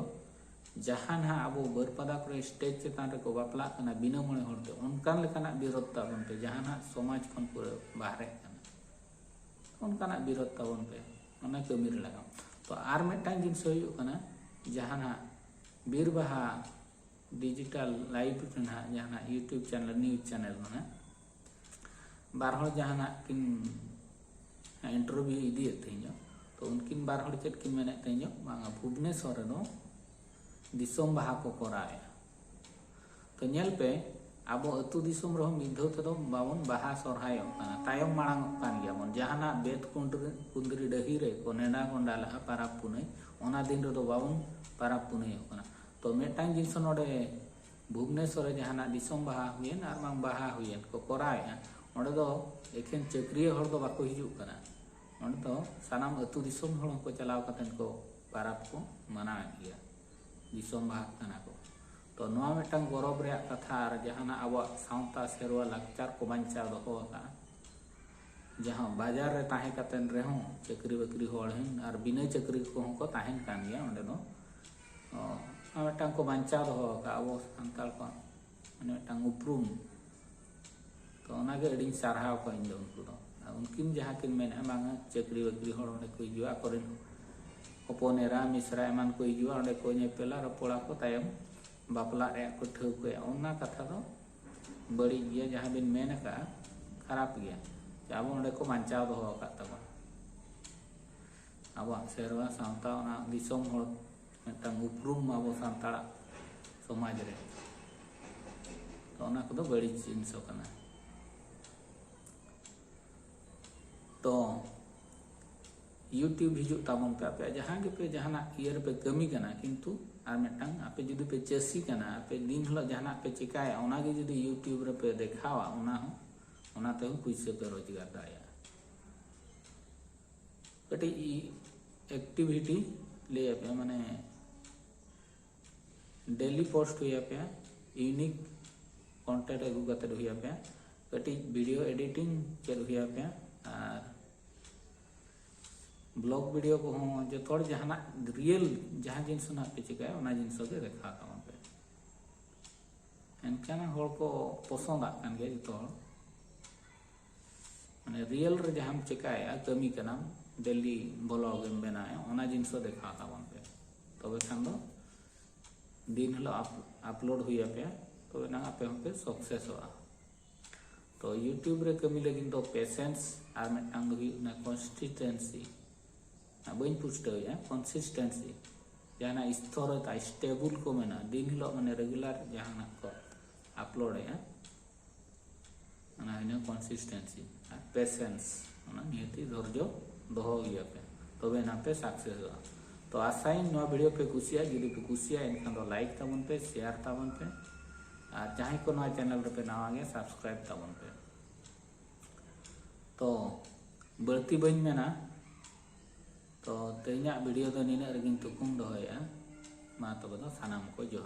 ᱡᱟᱦᱟᱸ ᱱᱟᱦᱟᱜ ᱟᱵᱚ ᱵᱟᱹᱨᱯᱟᱫᱟ ᱠᱚᱨᱮ stage ᱪᱮᱛᱟᱱ ᱨᱮᱠᱚ ᱵᱟᱯᱞᱟᱜ ᱠᱟᱱᱟ ᱵᱤᱱᱟᱹ ᱢᱚᱬᱮ ᱦᱚᱲ ᱛᱮ, ᱚᱱᱠᱟᱱ ᱞᱮᱠᱟᱱᱟᱜ ᱵᱤᱨᱳᱫᱷ ᱛᱟᱵᱚᱱ ᱯᱮ, ᱡᱟᱦᱟᱸ ᱱᱟᱦᱟᱜ ᱥᱚᱢᱟᱡᱽ ᱠᱷᱚᱱ ᱯᱩᱨᱟᱹ ᱵᱟᱦᱨᱮᱜ ᱠᱟᱱᱟ, ᱚᱱᱠᱟᱱᱟᱜ ᱵᱤᱨᱳᱫᱷ ᱛᱟᱵᱚᱱ ᱯᱮ, ᱚᱱᱟ ᱠᱟᱹᱢᱤ ᱨᱮ ᱞᱟᱜᱟᱣ᱾ ᱛᱚ ᱟᱨ ᱢᱤᱫᱴᱟᱝ ᱡᱤᱱᱤᱥ ᱦᱩᱭᱩᱜ ᱠᱟᱱᱟ, ᱡᱟᱦᱟᱸ ᱱᱟᱦᱟᱜ ᱵᱤᱨ ᱵᱟᱦᱟ digital live ᱨᱮ ᱱᱟᱦᱟᱜ ᱡᱟᱦᱟᱱᱟᱜ YouTube channel, news channel ᱢᱟᱱᱮ ᱵᱟᱨ ᱦᱚᱲ ᱡᱟᱦᱟᱱᱟᱜ ᱠᱤᱱ interview ᱤᱫᱤᱭᱮᱫ ᱛᱟᱦᱮᱸᱧᱚᱜ, ᱛᱚ ᱩᱱᱠᱤᱱ ᱵᱟᱨ ᱦᱚᱲ ᱪᱮᱫ ᱠᱤᱱ ᱢᱮᱱᱮᱫ ᱛᱟᱦᱮᱸᱧᱚᱜ, ᱵᱟᱝᱟ ᱵᱷᱩᱵᱽᱱᱮᱥᱚᱨ ᱨᱮᱫᱚ ᱫᱤᱥᱚᱢ ᱵᱟᱦᱟ ᱠᱚ ᱠᱚᱨᱟᱣᱮᱫᱼᱟ᱾ ᱛᱚ ᱧᱮᱞ ᱯᱮ, ᱟᱵᱚ ᱟᱹᱛᱩ ᱫᱤᱥᱚᱢ ᱨᱮᱦᱚᱸ ᱢᱤᱫ ᱫᱷᱟᱣ ᱛᱮᱫᱚ ᱵᱟᱵᱚᱱ ᱵᱟᱦᱟ ᱥᱚᱨᱦᱟᱭᱚᱜ ᱠᱟᱱᱟ, ᱛᱟᱭᱚᱢ ᱢᱟᱲᱟᱝᱚᱜ ᱠᱟᱱ ᱜᱮᱭᱟᱵᱚᱱ᱾ ᱡᱟᱦᱟᱱᱟᱜ ᱵᱮᱛ ᱠᱩᱸᱫᱽᱨᱤ, ᱠᱩᱸᱫᱽᱨᱤ ᱰᱟᱹᱦᱤ ᱨᱮ ᱠᱚ ᱱᱮᱰᱟ ᱜᱚᱸᱰᱟ ᱞᱟᱜᱼᱟ ᱯᱟᱨᱟᱵᱽ ᱯᱩᱱᱟᱹᱭ, ᱚᱱᱟ ᱫᱤᱱ ᱨᱮᱫᱚ ᱵᱟᱵᱚᱱ ᱯᱟᱨᱟᱵᱽ ᱯᱩᱱᱟᱹᱭᱚᱜ ᱠᱟᱱᱟ᱾ ᱛᱚ ᱢᱤᱫᱴᱟᱝ ᱡᱤᱱᱤᱥ ᱱᱚᱰᱮ ᱵᱷᱩᱵᱽᱱᱮᱥᱚᱨ ᱨᱮ ᱡᱟᱦᱟᱱᱟᱜ ᱫᱤᱥᱚᱢ ᱵᱟᱦᱟ ᱦᱩᱭᱮᱱ ᱟᱨ ᱵᱟᱝ ᱵᱟᱦᱟ ᱦᱩᱭᱮᱱ ᱠᱚ ᱠᱚᱨᱟᱣᱮᱫᱼᱟ, ᱚᱸᱰᱮ ᱫᱚ ᱮᱠᱷᱮᱱ ᱪᱟᱹᱠᱨᱤᱭᱟᱹ ᱦᱚᱲ ᱫᱚ ᱵᱟᱠᱚ ᱦᱤᱡᱩᱜ ᱠᱟᱱᱟ᱾ ᱚᱸᱰᱮ ᱫᱚ ᱥᱟᱱᱟᱢ ᱟᱹᱛᱩ ᱫᱤᱥᱚᱢ ᱦᱚᱲ ᱦᱚᱸᱠᱚ ᱪᱟᱞᱟᱣ ᱠᱟᱛᱮ ᱠᱚ ᱯᱟᱨᱟᱵᱽ ᱠᱚ ᱢᱟᱱᱟᱣᱮᱫ ᱜᱮᱭᱟ, ᱫᱤᱥᱚᱢ ᱵᱟᱦᱟᱜ ᱠᱟᱱᱟ ᱠᱚ᱾ ᱛᱚ ᱱᱚᱣᱟ ᱢᱤᱫᱴᱟᱝ ᱜᱚᱨᱚᱵᱽ ᱨᱮᱭᱟᱜ ᱠᱟᱛᱷᱟ, ᱟᱨ ᱡᱟᱦᱟᱱᱟᱜ ᱟᱵᱚᱣᱟᱜ ᱥᱟᱶᱛᱟ ᱥᱮᱨᱣᱟ ᱞᱟᱠᱪᱟᱨ ᱠᱚ ᱵᱟᱧᱪᱟᱣ ᱫᱚᱦᱚ ᱟᱠᱟᱫᱼᱟ᱾ ᱡᱟᱦᱟᱸ ᱵᱟᱡᱟᱨ ᱨᱮ ᱛᱟᱦᱮᱸ ᱠᱟᱛᱮ ᱨᱮᱦᱚᱸ, ᱪᱟᱹᱠᱨᱤ ᱵᱟᱹᱠᱨᱤ ᱦᱚᱲ ᱦᱚᱸ ᱟᱨ ᱵᱤᱱᱟᱹ ᱪᱟᱹᱠᱨᱤ ᱠᱚᱦᱚᱸ ᱠᱚ ᱛᱟᱦᱮᱱ ᱠᱟᱱ ᱜᱮᱭᱟ ᱚᱸᱰᱮ ᱫᱚ᱾ ᱚ, ᱚᱱᱟ ᱢᱤᱫᱴᱟᱝ ᱠᱚ ᱵᱟᱧᱪᱟᱣ ᱫᱚᱦᱚ ᱟᱠᱟᱫᱼᱟ ᱟᱵᱚ ᱥᱟᱱᱛᱟᱲ ᱠᱚᱣᱟᱜ, ᱢᱟᱱᱮ ᱢᱤᱫᱴᱟᱝ ᱩᱯᱨᱩᱢ᱾ ᱛᱚ ᱚᱱᱟᱜᱮ ᱟᱹᱰᱤᱧ ᱥᱟᱨᱦᱟᱣ ᱠᱚᱣᱟ ᱤᱧ ᱫᱚ ᱩᱱᱠᱩ ᱫᱚ᱾ ᱟᱨ ᱩᱱᱠᱤᱱ ᱡᱟᱦᱟᱸ ᱠᱤᱱ ᱢᱮᱱᱮᱫᱼᱟ, ᱵᱟᱝᱟ ᱪᱟᱹᱠᱨᱤ ᱵᱟᱹᱠᱨᱤ ᱦᱚᱲ ᱚᱸᱰᱮ ᱠᱚ ᱦᱤᱡᱩᱜᱼᱟ, ᱟᱠᱚᱨᱮᱱ ᱦᱚᱯᱚᱱ ᱮᱨᱟ ᱢᱤᱥᱨᱟ ᱮᱢᱟᱱ ᱠᱚ ᱦᱤᱡᱩᱜᱼᱟ, ᱚᱸᱰᱮ ᱠᱚ ᱧᱮᱯᱮᱞᱟ, ᱨᱚᱯᱚᱲᱟ ᱠᱚ, ᱛᱟᱭᱚᱢ ᱵᱟᱯᱞᱟᱜ ᱨᱮᱭᱟᱜ ᱠᱚ ᱴᱷᱟᱹᱣᱠᱟᱹᱭᱟ, ᱚᱱᱟ ᱠᱟᱛᱷᱟ ᱫᱚ ᱵᱟᱹᱲᱤᱡ ᱜᱮᱭᱟ᱾ ᱡᱟᱦᱟᱸ ᱵᱤᱱ ᱢᱮᱱ ᱟᱠᱟᱫᱼᱟ, ᱠᱷᱟᱨᱟᱯ ᱜᱮᱭᱟ᱾ ᱡᱮ ᱟᱵᱚ ᱚᱸᱰᱮ ᱠᱚ ᱵᱟᱧᱪᱟᱣ ᱫᱚᱦᱚ ᱟᱠᱟᱫ ᱛᱟᱵᱚᱱᱟ, ᱟᱵᱚᱣᱟᱜ ᱥᱮᱨᱣᱟ ᱥᱟᱶᱛᱟ, ᱚᱱᱟ ᱫᱤᱥᱚᱢ ᱦᱚᱲ ᱢᱤᱫᱴᱟᱝ ᱩᱯᱨᱩᱢ ᱟᱵᱚ ᱥᱟᱱᱛᱟᱲᱟᱜ ᱥᱚᱢᱟᱡᱽ ᱨᱮ᱾ ᱛᱚ ᱚᱱᱟ ᱠᱚᱫᱚ ᱵᱟᱹᱲᱤᱡ ᱡᱤᱱᱤᱥ ᱠᱟᱱᱟ᱾ ᱛᱚ YouTube ᱦᱤᱡᱩᱜ ᱛᱟᱵᱚᱱ ᱯᱮ, ᱟᱯᱮᱭᱟᱜ ᱡᱟᱦᱟᱸ ᱜᱮᱯᱮ ᱡᱟᱦᱟᱱᱟᱜ ᱤᱭᱟᱹ ᱨᱮᱯᱮ ᱠᱟᱹᱢᱤ ᱠᱟᱱᱟ, ᱠᱤᱱᱛᱩ ᱟᱨ ᱢᱤᱫᱴᱟᱝ ᱟᱯᱮ ᱡᱩᱫᱤ ᱯᱮ ᱪᱟᱹᱥᱤ ᱠᱟᱱᱟ, ᱟᱯᱮ ᱫᱤᱱ ᱦᱤᱞᱳᱜ ᱡᱟᱦᱟᱱᱟᱜ ᱯᱮ ᱪᱮᱠᱟᱭᱟ, ᱚᱱᱟᱜᱮ ᱡᱩᱫᱤ YouTube ᱨᱮᱯᱮ ᱫᱮᱠᱷᱟᱣᱟ, ᱚᱱᱟ ᱦᱚᱸ, ᱚᱱᱟ ᱛᱮᱦᱚᱸ ᱯᱩᱭᱥᱟᱹ ᱯᱮ ᱨᱳᱡᱽᱜᱟᱨ ᱫᱟᱲᱮᱭᱟᱜᱼᱟ᱾ ᱠᱟᱹᱴᱤᱡ activity ᱞᱟᱹᱭ ᱟᱯᱮ, ᱢᱟᱱᱮ daily post ᱦᱩᱭ ᱟᱯᱮᱭᱟ, unique content ᱟᱹᱜᱩ ᱠᱟᱛᱮ ᱦᱩᱭ ᱟᱯᱮᱭᱟ, ᱠᱟᱹᱴᱤᱡ video editing ᱪᱮᱫ ᱦᱩᱭ ᱟᱯᱮᱭᱟ, ᱟᱨ blog video ᱠᱚᱦᱚᱸ ᱡᱚᱛᱚ ᱦᱚᱲ ᱡᱟᱦᱟᱱᱟᱜ real ᱡᱟᱦᱟᱸ ᱡᱤᱱᱤᱥ ᱨᱮᱱᱟᱜ ᱯᱮ ᱪᱤᱠᱟᱹᱭᱟ, ᱚᱱᱟ ᱡᱤᱱᱤᱥ ᱜᱮ ᱫᱮᱠᱷᱟᱣ ᱛᱟᱵᱚᱱ ᱯᱮ᱾ ᱮᱱᱠᱷᱟᱱ ᱦᱚᱲ ᱠᱚ ᱯᱚᱥᱚᱸᱫᱟᱜ ᱠᱟᱱ ᱜᱮᱭᱟ ᱡᱚᱛᱚ ᱦᱚᱲ᱾ ᱢᱟᱱᱮ real ᱨᱮ ᱡᱟᱦᱟᱸᱢ ᱪᱮᱠᱟᱭᱮᱫᱼᱟ, ᱠᱟᱹᱢᱤ ᱠᱟᱱᱟᱢ, daily blog ᱮᱢ ᱵᱮᱱᱟᱣᱮᱫᱼᱟ, ᱚᱱᱟ ᱡᱤᱱᱤᱥ ᱫᱚ ᱫᱮᱠᱷᱟᱣ ᱛᱟᱵᱚᱱ ᱯᱮ᱾ ᱛᱚᱵᱮ ᱠᱷᱟᱱ ᱫᱚ ᱫᱤᱱ ᱦᱤᱞᱳᱜ up- upload ᱦᱩᱭ ᱟᱯᱮᱭᱟ, ᱛᱚᱵᱮ ᱱᱟᱝ ᱟᱯᱮ ᱦᱚᱸᱯᱮ ᱥᱟᱠᱥᱮᱥᱚᱜᱼᱟ᱾ ᱛᱚ YouTube ᱨᱮ ᱠᱟᱹᱢᱤ ᱞᱟᱹᱜᱤᱫ ᱫᱚ patience ᱟᱨ ᱢᱤᱫᱴᱟᱝ ᱫᱚ ᱦᱩᱭᱩᱜ ᱠᱟᱱᱟ consistency᱾ ᱵᱟᱹᱧ ᱯᱩᱥᱴᱟᱹᱣᱮᱫᱼᱟ, consistency᱾ ᱡᱟᱦᱟᱱᱟᱜ ᱥᱛᱷᱚᱨᱚᱛᱟ, stable ᱠᱚ ᱢᱮᱱᱟᱜᱼᱟ, ᱫᱤᱱ ᱦᱤᱞᱳᱜ ᱢᱟᱱᱮ regular ᱡᱟᱦᱟᱱᱟᱜ ᱠᱚ upload ᱮᱫᱼᱟ, ᱚᱱᱟ ᱦᱩᱭᱱᱟ consistency᱾ ᱟᱨ patience, ᱚᱱᱟ ᱱᱤᱦᱟᱹᱛᱤ ᱫᱷᱳᱨᱡᱚ ᱫᱚᱦᱚ ᱦᱩᱭ ᱟᱯᱮ, ᱛᱚᱵᱮ ᱮᱱᱟᱝ ᱯᱮ ᱥᱟᱠᱥᱮᱥᱚᱜᱼᱟ᱾ ᱛᱚ ᱟᱥᱟᱭᱟᱹᱧ ᱱᱚᱣᱟ ᱵᱷᱤᱰᱤᱭᱳ ᱯᱮ ᱠᱩᱥᱤᱭᱟᱜᱼᱟ᱾ ᱡᱩᱫᱤ ᱯᱮ ᱠᱩᱥᱤᱭᱟᱜᱼᱟ, ᱮᱱᱠᱷᱟᱱ ᱫᱚ ᱞᱟᱭᱤᱠ ᱛᱟᱵᱚᱱ ᱯᱮ, ᱥᱮᱭᱟᱨ ᱛᱟᱵᱚᱱ ᱯᱮ, ᱟᱨ ᱡᱟᱦᱟᱸᱭ ᱠᱚ ᱱᱚᱣᱟ ᱪᱮᱱᱮᱞ ᱨᱮᱯᱮ ᱱᱟᱣᱟ ᱜᱮᱭᱟ, ᱥᱟᱵᱥᱠᱨᱟᱭᱤᱵ ᱛᱟᱵᱚᱱ ᱯᱮ᱾ ᱛᱚ ᱵᱟᱹᱲᱛᱤ ᱵᱟᱹᱧ ᱢᱮᱱᱟ, ᱛᱚ ᱛᱮᱦᱮᱧᱟᱜ ᱵᱷᱤᱰᱤᱭᱳ ᱫᱚ ᱱᱤᱱᱟᱹᱜ ᱨᱮᱜᱮᱧ ᱛᱷᱩᱠᱩᱢ ᱫᱚᱦᱚᱭᱮᱫᱼᱟ᱾ ᱢᱟ ᱛᱚᱵᱮ ᱫᱚ ᱥᱟᱱᱟᱢ ᱠᱚ ᱡᱚᱦᱟᱨ᱾